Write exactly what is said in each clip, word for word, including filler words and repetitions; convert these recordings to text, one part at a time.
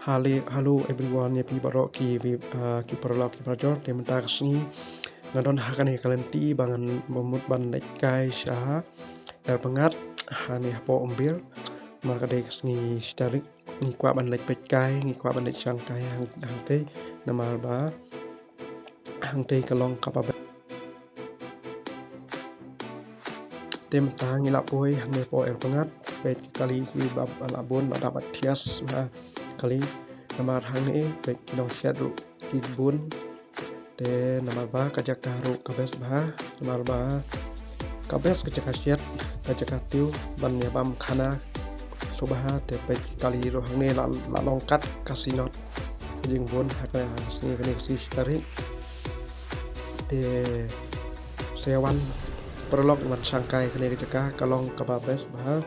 Hello, hello everyone, ïa phi baroh ki, ah, ki paralok ki parajor, te mynta ka sngi nga don ha kane ka lynti ba ngan mut ban leit kai sha Ïarpyngngad, hane hapoh Umber. Namar ka dei ka sngi shi tarik, ngi kwah ban leit peit kai, ngi kwah ban leit shang kai hang, hangtei, namar ba hangtei ka long kaba bha. Te mynta ngi la poi hangne hapoh Ïarpyngngad, peit ki kali kiba la bun, la dap thias bha kali. Namar hangne peit ki nongsiat ruh ki bun. Te namar ba ka jaka ruh ka best bha, namar ba ka best ka jaka siat, ka jaka tiew ban ïa bam khana sngewbha. Te peit ki kali ruh hangne la, la long kat ka synod ka jingbun ha ka sngi kane ka sngi shi tarik. Te sa ïa wan paralok ban shang kai kane ka jaka, ka long kaba best bha.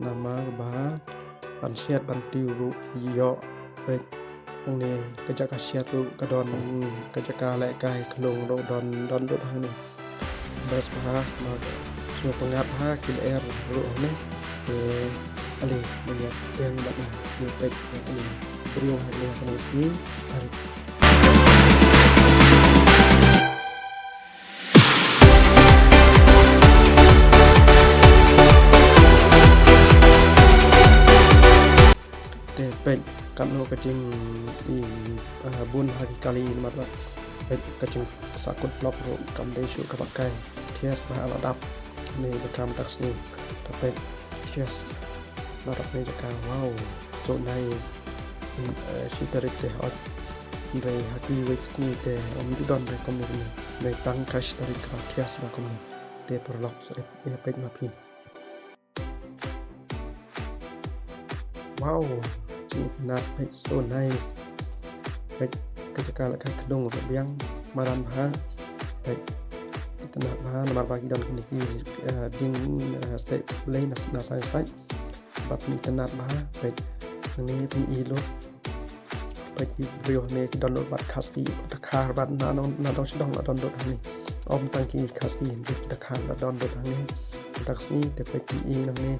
Namar ba ban siat ban tiew ruh ïoh. Peit hangne ka jaka siat ruh ka don, ka jaka lehkai khunlung ruh don, don lut hangne. Best bha, namar sngewpyngngad bha ki lyer ruh hangne. Te ale, mynta ïa peit hangne, briew hangne, hangne ki. Te peit katno ka jing i, ah, bun ha ki kali namar ba peit ka jingsakut lok ruh kam dei shuh kaba kai. Thias bha la dap ne ba kam tak sni. Te peit thias la dap ne jaka, wow, so nice. Hmm, eh, shi tarik te hot. Hynrei ha kiwei ki sngi te ym ju don re kumne kumne. Hynrei tang ka shi tarik ka thias bha kumne. Te paralok sa ïa peit ma phi. Wow, jingitynnad peit, so nice. Peit ka jaka lehkai khunlung ruh biang, madan bha. Peit itynnad bha namar ba ki don kine ki, eh, dieng, eh, seh Blei na, na side side. Bad itynnad bha, peit hangne phin i lut. Peit ki briew hangne ki don lut bad Khasi, dkhar bad na nong, na nong sdang la don lut hangne. Ym tang ki Khasi, ki dkhar la don lut hangne. Mynta ka sngi te peit phin i hangne.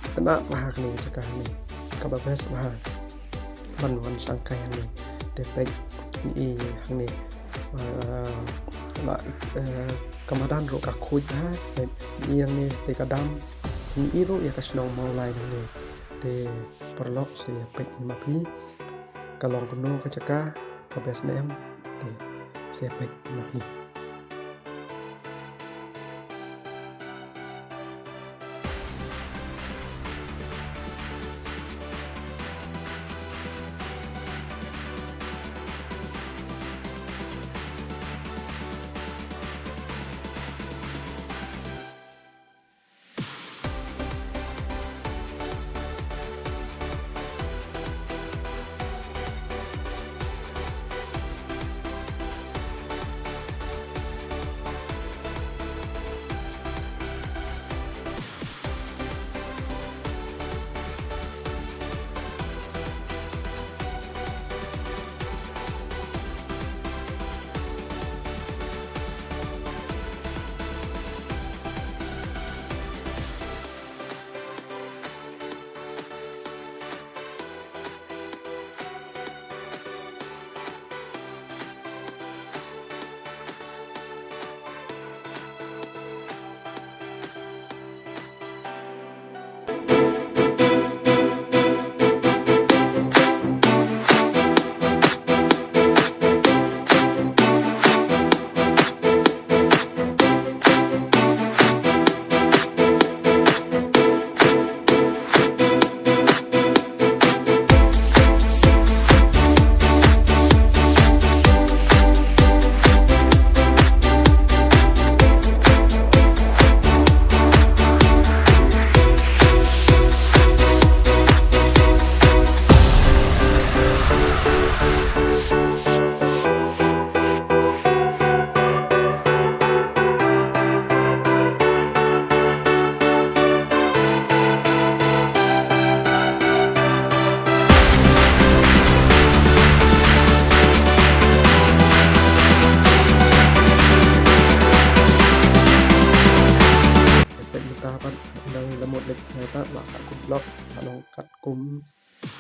Itynnad bha kane ka jaka hangne. Kaba best bha ban wan shang kai hangne. Te peit phin i hangne. Ah, la, eh, ka madan ruh ka khuid bha. Peit phin i hangne te ka dam. Phin i ruh ïa ka shnong Mawlai hangne. Te paralok sa ïa peit ma phi. Ka long kumno ka jaka, ka best ne em. Te sa ïa peit ma phi.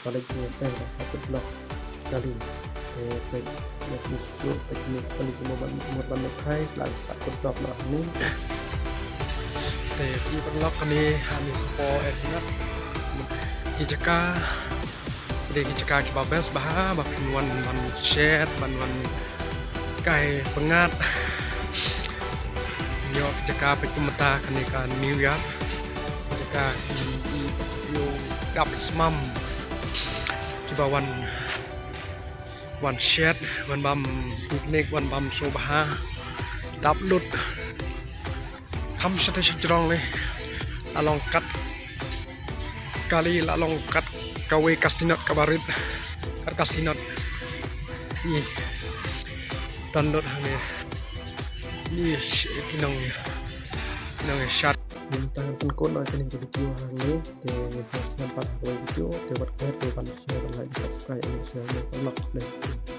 Palik ni teh dah satu blok kali. Eh, palik ni sio palik ni kali ni mo ban mo ban khai lang satu blok lah ni. Te ki paralok kane ha ni po eh na ki jaka. Ki dei ki jaka kiba best bha ba phin wan ban shet ban wan kai pyngngad. Ïoh jaka peit kumta kane ka New York. Jaka ki ïoh dap smam kiba wan wan shet wan bam picnic wan bam sngewbha dap lut. Kam shatei sha jrong ne la long kat kali la long kat kawei ka synod kaba rit kat ka synod. Ni tan dot hangne ni ki nong ki nong shat. Nang tang kan ko na kini video hangne te nang pat video te wat kete ban share like subscribe and share.